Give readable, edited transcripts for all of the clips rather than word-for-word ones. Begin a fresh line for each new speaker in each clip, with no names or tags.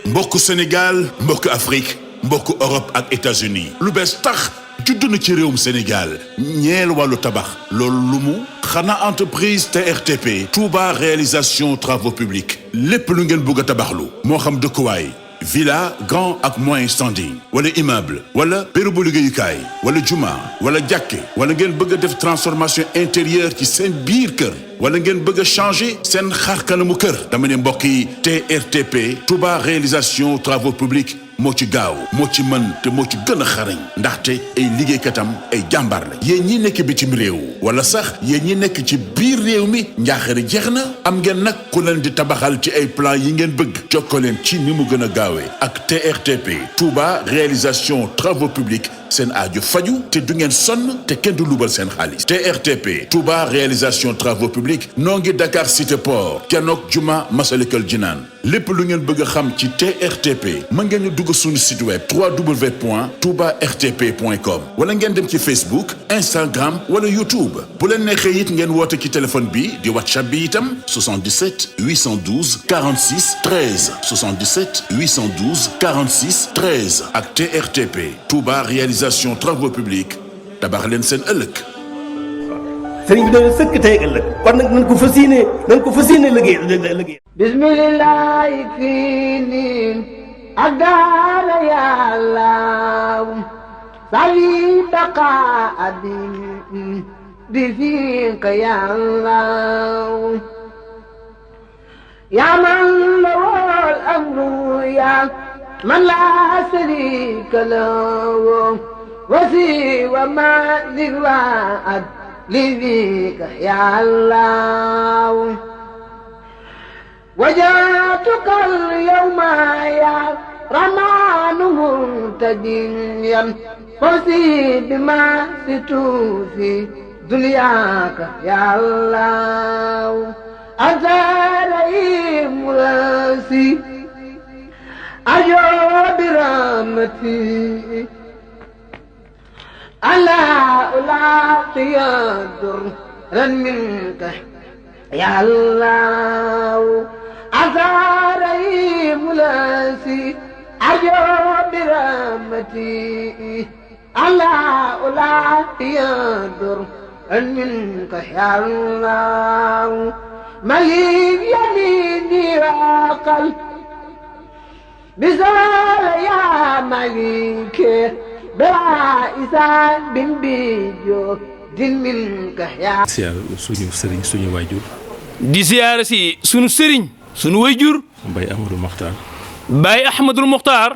mbokk Sénégal mbokk Afrique mbokk Europe ak États-Unis lu bees tax judd na ci réewum Sénégal ñeel wàllu tabax loolu lu mu xanaa entreprise TRTP Touba réalisation travaux publics lépp lu ngeen bëgg a tabaxlu moo xam dëkkuwaay villa grand ak moyen standing wala immeuble wala bérébu liggéeyukaay wala juma wala jàkke wala ngeen bëgg a def transformation intérieure ci seen biir kër wala ngeen bëgg a changer seen xar kanamu kër dama ne mbokk yi TRTP Touba réalisation travaux publics moo ci gaaw moo ci mën te moo ci gën a xarañ ndaxte ay liggéeykatam ay jàmbaar la yéen ñi nekk bitim réew wala sax yéen ñi nekk ci biir réew mi njaaxare jeex na am ngeen nag ku leen di tabaxal ci ay plan yi ngeen bëgg jokkoo leen ci ni mu gën a gaawee ak TRTP Touba réalisation travaux publics seen aajo faju te du ngeen sonn te kenn du lubal seen xaalis TRTP Touba réalisation travaux publics noo ngi Dakar Cité Port kenook Juma Masalikul Jinaan lépp lu ngeen bëgg a xam ci TRTP mën ngeen ñu dugg suñu site web www.toubartp.com wala ngeen dem ci Facebook Instagram wala YouTube bu leen neexee it ngeen woote ci téléphone bi di WhatsApp bi itam 77 812 46 13 77 812 46 13 ak TRTP Touba réalisation travaux publics tabax leen seen ëllëg.
sëriñ bi dañu sëkk tey ëllëg kon nag nañ ko fas yéene liggéey.
bismillah fii nii ak daara yàlla sali baqa abi bi fiika yàlla yaa man lawal amru yaa man laa sharika lahu wasi wa ma lil waad li fiika yàlla وجاتك اليوم يا رمان منتجيا فوزي بما ستوفي دنياك يا الله أنت رئيم راسي أجو برحمتي ألا ألاقي درا منك يا الله أزاري ملاسي أجو برحمتي ألا أولا يدر منك يا الله مليك يميني وقل بزول يا مليك بلا إسان بن بيجو دين منك يا
siyaar suñu sëriñ suñu waajur
di siyaar si sunu sëriñ sunu waajur
Baye Ahmadou Mokhtar
Baye Ahmadou Mokhtar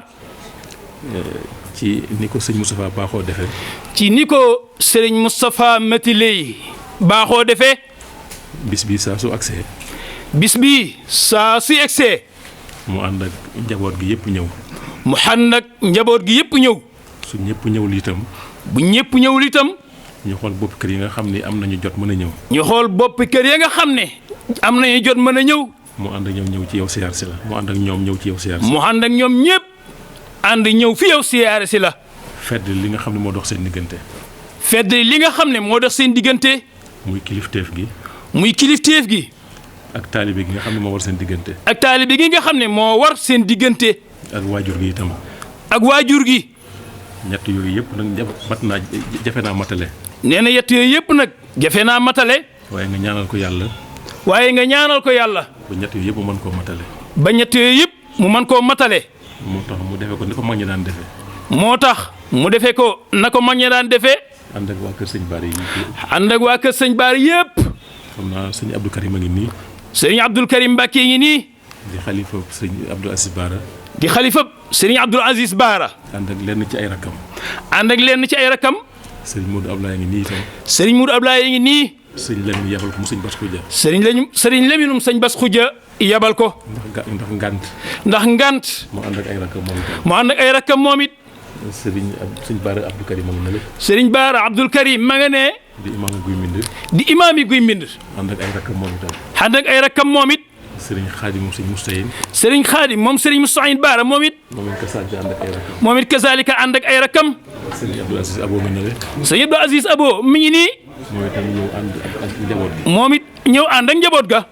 ci ni ko sëñ Moustapha baaxoo defee
ci ni ko sëriñ Moustapha Matiley baaxoo defee
bis bi saa su agsee
bis bi saa su agsee
mu ànd ak njaboot gi yëpp ñëw
mu ànd ak njaboot gi yëpp ñëw
su ñëpp ñëwul itam
bu ñëpp ñëwul itam
ñu xool bopp kër yi nga xam ni am nañu jot mën a ñëw
ñu xool bopp kër yi nga xam ne am nañu jot mën a ñëw
mu ànd ak ñoom ñëw ci yow siyaar si la mu ànd ak ñoom ñëw ci yow siyaar si
mu ànd ak ñoom ñëpp ànd ñëw fi yow siyaare si la
fedd li nga xam ne moo dox seen diggante
fedd li nga xam ne moo dox seen diggante
muy kilifteef gi ak taalibe gi nga xam ne moo war seen diggante
ak taalibe gi nga xam ne moo war seen diggante
ak waajur gi itam
ak waajur gi
ñett yooyu yëpp nag jafe naa matale
nee na yett yooyu yëpp nag jafe naa matale
waaye nga ñaanal ko yàlla
ba
ñett yooyu yëpp mu mën koo matale
ba ñett yooyu yëpp mu mën koo matale
moo tax mu defee ko ni ko mag ñi daan defee
moo tax mu defee ko na ko mag ñi daan defee
ànd ak waa kër sëñ Baar yi
ànd ak waa kër sëñ Baar yëpp
xam naa sëñ Abdou Karim a ngi nii
sëriñ Abdou Karim Mbacke ngi nii
di xalifa sëñ Abdou Aziz Baara
di xalifa sëriñ Abdou Aziz Baara
ànd ak lenn ci ay rakkam sëriñ Modou Ablaye ngi nii itam
sëriñ Modou Ablaye ngi nii
sëriñ Lamine yabal ko mu sëñ Bas Xuja
sëriñ Laminum sëñ Bas Xuja yabal ko ndax ngant
mu ànd ak ay rakkam moom itam
mu ànd ak ay rakkam moom it
sëriñ Baara Abdou Karim ma nga ne
sëriñ Baara Abdou Karim ma nga ne
di imaam guy mbind
di imaam yi guy mbind
ànd ak ay rakkam moom itam
ànd ak ay rakkam moom it
sëriñ Xaadim moom sëñ Moustahine
sëriñ Xaadim moom sëriñ Moustahine Baara moom it moom it kazalika ànd ak ay rakkam
sëriñ Abdou Aziz Abo mi ngi
sëriñ Abdou Aziz Abo mi ngi nii
moom itam ñëw ànd ak njaboot gi
moom it ñëw ànd ak njaboot ga.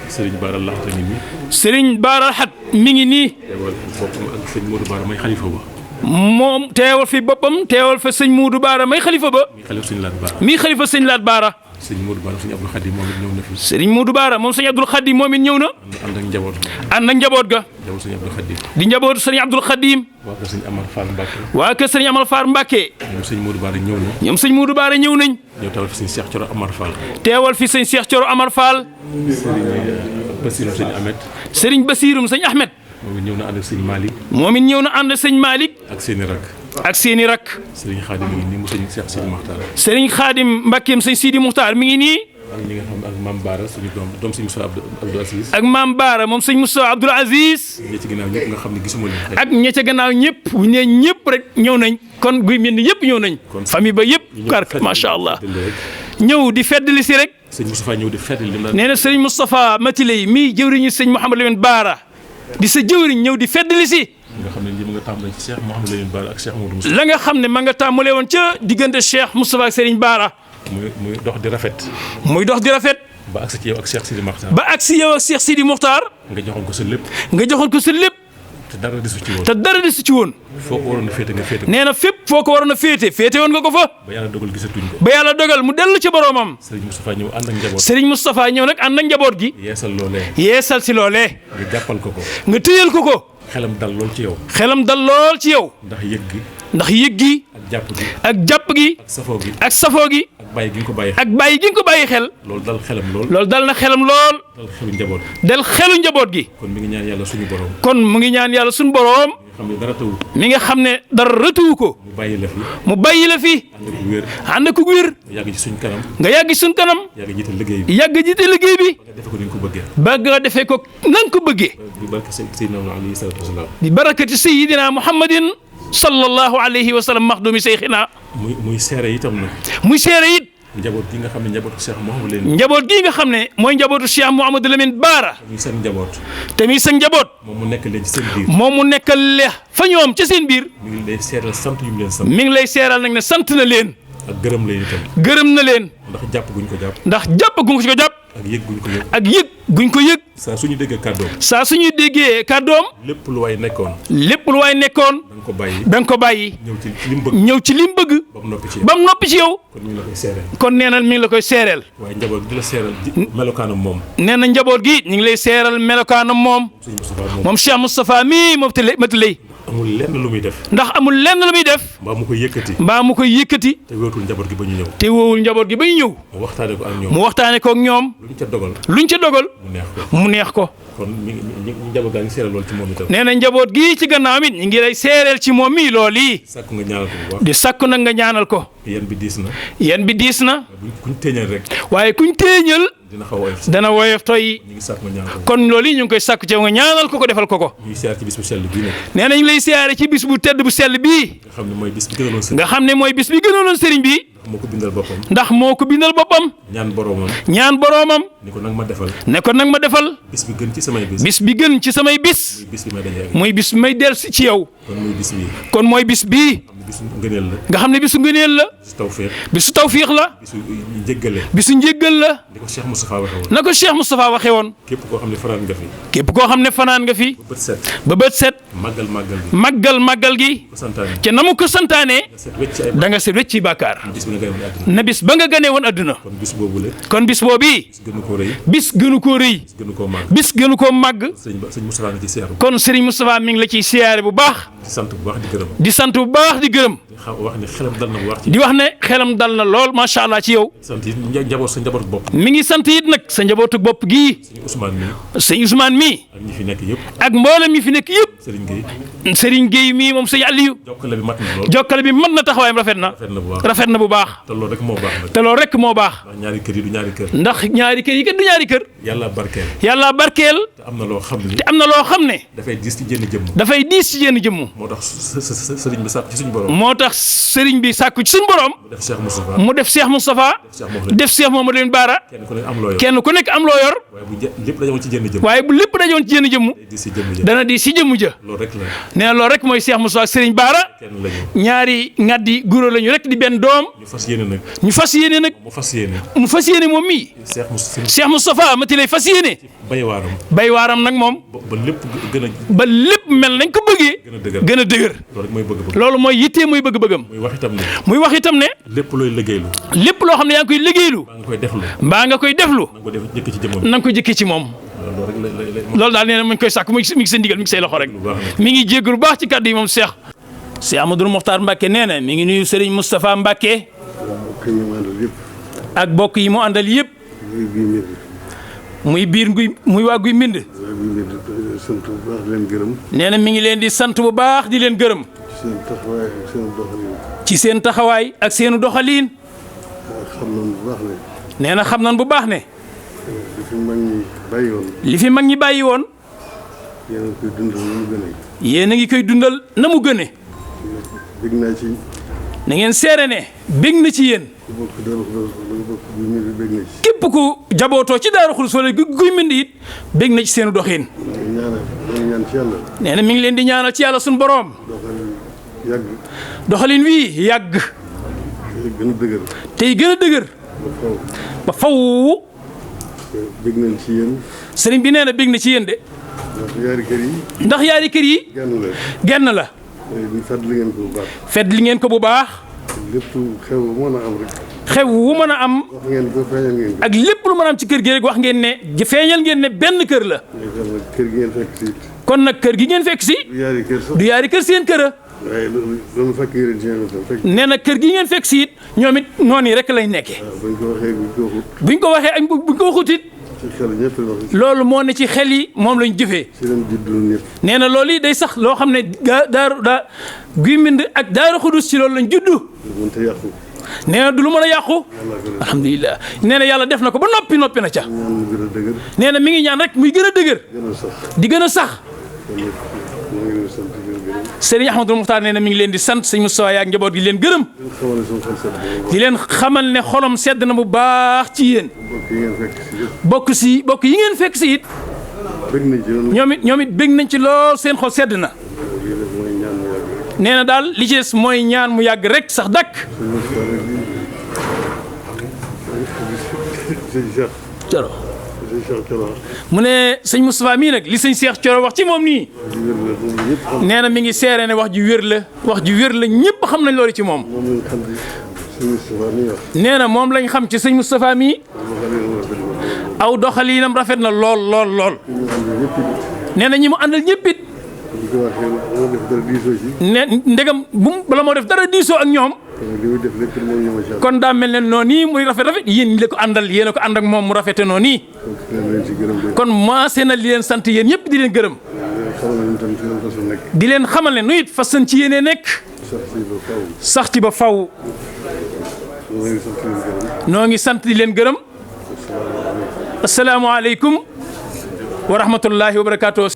Serigne Bara Lahat ngi nii.
Serigne Bara Lahat mi ngi nii.
teewal boppam ak sëñ Modou Bara may xalifa ba.
moom teewal fi boppam teewal fa sëñ Modou Bara may xalifa ba.
mi xalifa sëñ Laat Bara.
mi xalifa sëñ Laat Bara.
sëñ Modou Bara sëñ Abdou Khadim moom it ñëw na fi.
Serigne Modou Bara moom sëñ Abdou Khadim moom it ñëw na.
ànd ak njaboot.
ànd ak njaboot ga.
njaboot sëñ Abdou Khadim.
di njabootu sëñ Abdou Khadim.
waa kër sëñ Amar Fall Mbacke.
waa kër sëñ Amar Fall Mbacke.
ñoom sëñ Modou Bara ñëw na.
ñoom sëñ Modou Bara ñëw nañ.
ñëw teewal fi sëñ Cheikh Thioro Amar Fall.
teewal fi sëñ Cheikh Thioro Amar Fall.
Serigne Bassirou sëñ Ahmed.
Serigne Bassirum sëñ Ahmed.
moom it ñëw na ànd ak sëñ Malick.
moom it ñëw na ànd sëñ Malick.
ak seen i rak.
ak seeni rak.
Serigne Khadim mi ngi nii mu sëñ Cheikh Sidi Mokhtar.
Serigne Khadim Mbackeem sëñ Sidi Muxtaar mi ngi nii.
ak ñi nga xam ak Mame Bara suñu doom sëñ Moussa Abdou Aziz.
ak Mame Bara moom sëñ Moussa Abdoul Aziz.
ñi ci ginnaaw ñëpp nga xam ne gisuma leen.
ak ña ca gannaaw ñëpp bu ñu nee ñëpp rek ñëw nañ kon guy mel ni yëpp ñëw nañ. famille ba yëpp kar macha allah. ñëw di feddali si rek.
sëñ Moustapha ñëw di feddali li mu daan.
nee na sëñ Moustapha Matiley mii jëwriñu sëñ Mouhamadou Lamine Bara di sa jëwriñ ñëw di feddali si.
nga xam ne lii mu nga tàmbalee ci Cheikh Mouhamadou Lamine Bara ak Cheikh Mouhamadou Moustapha.
la nga xam ne ma nga tàmbalee woon ca diggante Cheikh Moustapha ak Serigne Bara.
muy dox di rafet.
muy dox di rafet.
ba agsi ci yow ak Cheikh Sidi Mokhtar.
ba agsi yow ak Cheikh Sidi Mokhtar.
nga joxoon ko sa lépp.
nga joxoon ko sa lépp.
te dara desu ci woon.
te dara desu ci woon.
foo ko waroon a féete nga féete ko.
nee na fépp foo ko waroon a féete féete woon nga ko fa.
ba yàlla dogal gisatuñ ko.
ba yàlla dogal mu dellu ci boroomam.
Serigne Moustapha ñëw ànd ak njaboot.
Serigne Moustapha ñëw nag ànd ak njaboot gi.
yeesal loolee.
yeesal si loolee.
nga jàppal ko ko.
nga téyal ko ko.
xelam dal lool ci yow.
xelam dal lool ci yow.
ndax yëg gi.
ndax yëg gi.
ak jàpp gi.
ak jàpp gi.
ak safoo gi.
ak safoo gi.
ak bàyyi gi nga ko bàyyi.
ak bàyyi gi nga ko bàyyi xel.
loolu dal xelam lool.
loolu dal na xelam lool.
dal xelu njaboot.
del xelu njaboot gi.
kon mi ngi ñaan yàlla suñu borom.
kon mu ngi ñaan yàlla suñu boroom.
nga xam ne dara tawul.
mi nga xam ne dara rëtuwu ko.
mu bàyyi la fi.
mu bàyyi la fi.
ànd ak wér.
ànd ak wér.
yàgg ci suñ kanam.
nga yàgg suñ kanam.
yàgg jiite liggéey bi.
yàgg jiite liggéey bi.
nga defe ko ni nga ko bëggee.
ba nga defee ko na nga ko bëggee.
bi barke Seydina alayhi salaatu wasalaam.
bi barakati sayidina muhammadin sallallahu alayhi wa sallam maxdumi seyxina.
muy seere itam nag.
muy seere it.
njaboot gi nga xam ne njabootu Cheikh Mouhamadou Lamine.
njaboot gii nga xam ne mooy njabootu Cheikh Mouhamadou Lamine Bara.
muy seen njaboot.
te muy seen njaboot.
moom mu nekk leen ci seen biir.
moom mu nekkal le fa ñoom ca seen biir.
mi ngi lay seeral sant yu mu leen sant.
mi ngi lay seeral nag ne sant na leen.
ak gërëm leen itam.
gërëm na leen.
ndax jàpp guñ ko jàpp.
ndax jàpp gu ko jàpp.
ak yëg guñ ko yëg.
ak yëg guñ ko yëg.
saa suñu déggee kàddoom.
saa suñuy déggee kàddoom.
lépp lu waay nekkoon.
lépp lu waay nekkoon.
da nga ko bàyyi.
da nga ko bàyyi.
ñëw ci li mu bëgg.
ñëw ci li mu bëgg.
ba mu noppi ci yow.
ba mu noppi ci yow.
kon ñu ngi la koy seereel.
kon nee na mi ngi la koy seereel.
waaye njaboot gi di la seeral melokaanam moom.
nee na njaboot gi ñu ngi lay seeral melokaanam moom.
Sëñ Moustapha moom.
moom Cheikh Moustapha mii moom Matiley.
amul lenn lu muy def.
ndax amul lenn lu muy def.
mbaa mu koy yëkkati.
mbaa mu koy yëkkati.
te wéetul njaboot gi ba ñu ñëw.
te woowul njaboot gi ba ñu ñëw.
mu waxtaane ko ak ñoom.
mu waxtaane ko ak ñoom.
lu ñu ca dogal.
luñ ca dogal.
mu neex ko.
mu neex ko.
kon mi ngi njaboot gaa ngi seeral lool ci moom itam.
nee na njaboot gii ci gannaaw it ñu ngi lay seereel ci moom mii lool yi.
sàkku nga ñaanal ko bu baax.
di sakku nag nga ñaanal ko.
yan bi diis na.
yan bi diis na.
kuñ téeñal rek.
waaye kuñ téeñal.
dina xaw a oyof.
dana woyof toy.
ñu ngi sàkku nga ñaanal ko.
kon loolu yi ñu ngi koy sakku ci nga ñaanal ko ko defal ko ko.
ñuy siyaar ci bis bu sell bii nag.
nee na ñu ngi lay siyaare ci bis bu tedd bu sell bii.
nga xam ne mooy bis bi gënaloon sëriñ.
nga xam ne mooy bis bi gënoon sëriñ bi.
moo ko bindal boppam.
ndax moo ko bindal boppam.
ñaan boroomam.
ñaan boroomam.
ni ko nag ma defal.
ne ko nag ma defal.
bis bi gën ci samay bis.
bis bi gën ci samay bis.
muy bis bi may dajee.
muy bis bi may dellusi ci yow.
kon muy bis bii.
kon mooy bis bii.
bisu ngëneel la.
nga xam ne bisu ngëneel la.
bisu tawfeex.
bisu tawfiix la.
bisu njëggale.
bisu njéggal la.
ni ko Cheikh Moustapha waxee woon.
na ko Cheikh Moustapha waxee woon.
képp koo xam ne fanaan nga fi.
képp koo xam ne fanaan nga fi.
bët set.
ba bët set.
màggal màggal bi.
màggal gi.
ko santaane.
ca na mu ko santaane.
set wecc ay
da nga set wecc ci bàkkaar.
bis bi nga gën a àddina.
na bis ba nga ganee woon adduna.
kon bis boobu la.
kon bis boobu.
bis gënu koo rëy.
bis gënu koo rëy.
bis gënu koo màgg.
bis gënu koo màgg.
sëñ Moustapha nga ci seeru.
kon Serigne Moustapha mi ngi la ciy siyaare bu baax.
di sant bu baax di gërëm.
di sant bu baax di gërëm.
wax ni xelam dal na bu baax ci.
di wax ne xelam dal na lool macha allah ci yow.
sant yi njaboot sa njaboot bopp.
mi ngi sant it nag sa njabootu bopp gii.
sëñ Ousmane mi.
sëñ Ousmane mii.
ak ñi fi nekk yëpp.
ak mboolem ñi fi nekk yëpp.
Serigne Gueye.
Serigne Gueye mii moom sëñ Aliou.
jokkale bi mat na lool.
jokkale bi mën na taxawaayam rafet na.
rafet na bu baax.
rafet na bu baax.
te loolu rek moo baax nag.
te loolu rek moo baax.
ndax ñaari kër yi du ñaari kër.
ndax ñaari kër yi kat du ñaari kër.
yàlla barkeel.
yàlla barkeel.
te am na loo xam ne.
te am na loo xam ne.
dafay diis ci jënn jëmm.
dafay diis ci jenn jëmm.
moo tax sëriñ bi sàkk ci suñu borom.
moo tax tax sëriñ bi sàkku ci suñu borom mu def Cheikh Moustapha def Cheikh Mouhamadou Lamine Bara kenn ku nekk am loo yor waaye bu lépp dajoon ci jënn jëmm dana di si jëmm ja nee na loolu rek mooy Cheikh Moustapha ak sëriñ Bara ñaari ngaddi guro lañu rek di benn doom ñu fas yéene nag mu fas yéene moom mii Cheikh Moustapha mati lay fas yéene bay waaram nag moom ba lépp mel nañ ko bëggee gën a dëgër loolu mooy yittee mooy bëgg-bëggam muy wax itam ne
lépp looy liggéeylu
lépp loo xam ne yaa ngi koy liggéeylu mbaa nga koy deflu na nga ko jëkkee ci moom loolu daal nee na mu ngi koy sàkk mi ngi sa ndigal mi ngi say loxo rek mi ngi jéggalu baax ci kàddu yi moom Cheikh Amadou Mokhtar Mbacké nee na mi ngi nuyu Serigne Moustapha Mbacké ak bokk yi mu àndal yëpp muy biir muy waa Guy Mbind nee na mi ngi leen di sant bu baax di leen gërëm ci seen taxawaay ak seenu doxaliin nee na xam nañ bu baax ne li fi mag ñi bàyyi woon yéen a ngi koy dundal na mu gëne na ngeen seere ne bég na ci yéen képp ku jabootoo ci Daaru Xudoos wala Guy Mbind it bég na ci seenu doxiin nee na mi ngi leen di ñaanal ci yàlla suñu boroom doxalin wii yàgg tey gën a dëgër ba faw
bég nañ ci yéen
sëriñ bi nee na bég na ci yéen de ndax yaari kër yi genn la fedd li ngeen ko bu baax
lépp xew wu mën a am rek
xew wu mën a am ak lépp lu mën a am ci kër gi rek wax ngeen ne feeñal ngeen ne benn kër la
kër gi ngeen fekk si
kon nag kër gi ngeen fekk si du yaari kër seen kër a
loolu fekk ngeen ci ñoom
nee na kër gi ngeen fekk si it ñoom it noonu rek lañ nekkee buñ ko waxee ak buñ ko waxut it loolu moo ne ci xel yi moom lañ jëfee nee na loolu yi day sax loo xam ne Guy Mbind ak Daaru Xudoos ci loolu lañ juddu nee na du lu mën a yàqu alhamdulilah nee na yàlla def na ko ba noppi na ca nee na mi ngi ñaan rek muy gën a dëgër di gën a sax Serigne Ahmadou Mokhtar nee na mi ngi leen di sant sëñ Moustapha yaa njaboot gi leen gërëm di leen xamal ne xolam sedd na bu baax ci yéen bokk yi ngeen fekk si it ñoom it bég nañ ci lool seen xol sedd na nee na daal li ci des mooy ñaan mu yàgg rek sax dakk mu ne sëñ Moustapha mii nag li sëñ Cheikh Thioro wax ci moom nii nee na mi ngi seere ne wax ju wér la ñëpp xam nañ loolu ci moom nee na moom lañ xam ci sëñ Moustapha mii aw doxalinam rafet na lool nee na ñi mu àndal ñëpp it ne ndegam bala moo def dara diisoo ak ñoom kon daa mel ne noonu nii muy rafet yéen la ko àndal yéen a ko ànd ak moom mu rafete noonu nii kon maase na li leen sant yéen ñëpp di leen gërëm di leen xamal ne nu it façon ci yéenee nekk sax ci ba faw noo ngi sant di leen gërëm asalaamaaleykum wa rahmatullahi wa barakaatu.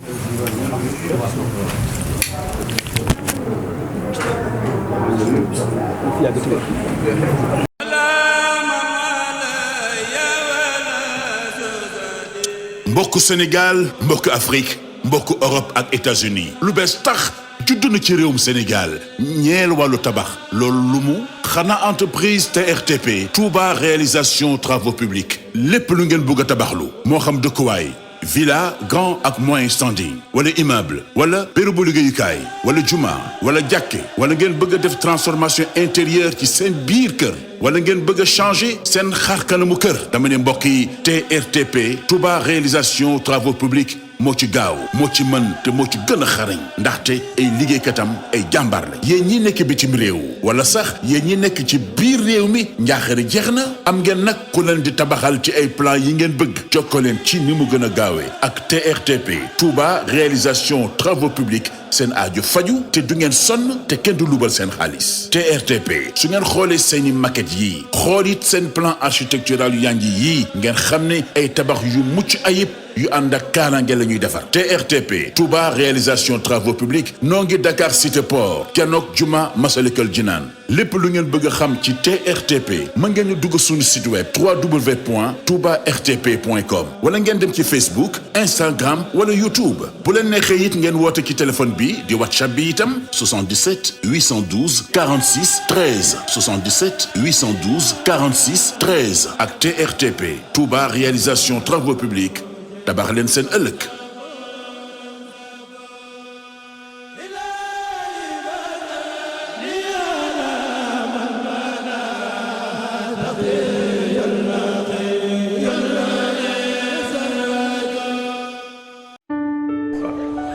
mbokk Sénégal mbokk Afrique mbokk Europe ak États-Unis lu bees tax judd na ci réewum Sénégal ñeel wàllu tabax loolu lu mu xanaa entreprise TRTP Touba réalisation travaux publics lépp lu ngeen bëgg a tabaxlu moo xam dëkkuwaay villa grand ak moyen standing wala immeuble wala bérébu liggéeyukaay wala juma wala jàkke wala ngeen bëgg a def transformation intérieure ci seen biir kër wala ngeen bëgg a changer seen xarkanamu kër dama ne mbokk yi TRTP Touba réalisation travaux publics moo ci gaaw moo ci mën te moo ci gën a xarañ ndaxte ay liggéeykatam ay jàmbaar la yéen ñi nekk bitim réew wala sax yéen ñi nekk ci biir réew mi njaaxare jeex na am ngeen nag ku leen di tabaxal ci ay plan yi ngeen bëgg jokkoo leen ci ni mu gën a gaawee ak TRTP Touba réalisation travaux publics seen aajo faju te du ngeen sonn te kenn du lubal seen xaalis TRTP su ngeen xoolee seeni maquette yii xool it seen plan architectural yu yanji yii ngeen xam ne ay tabax yu mucc ayib yu ànd ak kaaraange la ñuy defar TRTP Touba réalisation travaux publics noo ngi Dakar Cité Port janook Juma Masalikul Jinaan lépp lu ngeen bëgg a xam ci TRTP mën ngeen ñu dugg suñu site web www.toubartp.com wala ngeen dem ci Facebook Instagram wala YouTube bu leen neexee it ngeen woote ci téléphone bi di WhatsApp bi itam 77 812 46 13 77 812 46 13 ak TRTP Touba réalisation travaux publics tabax leen seen ëllëg.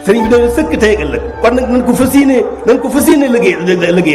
sëriñ bi dañu sëkk tey ëllëg kon nag nañ ko fas yéene liggéey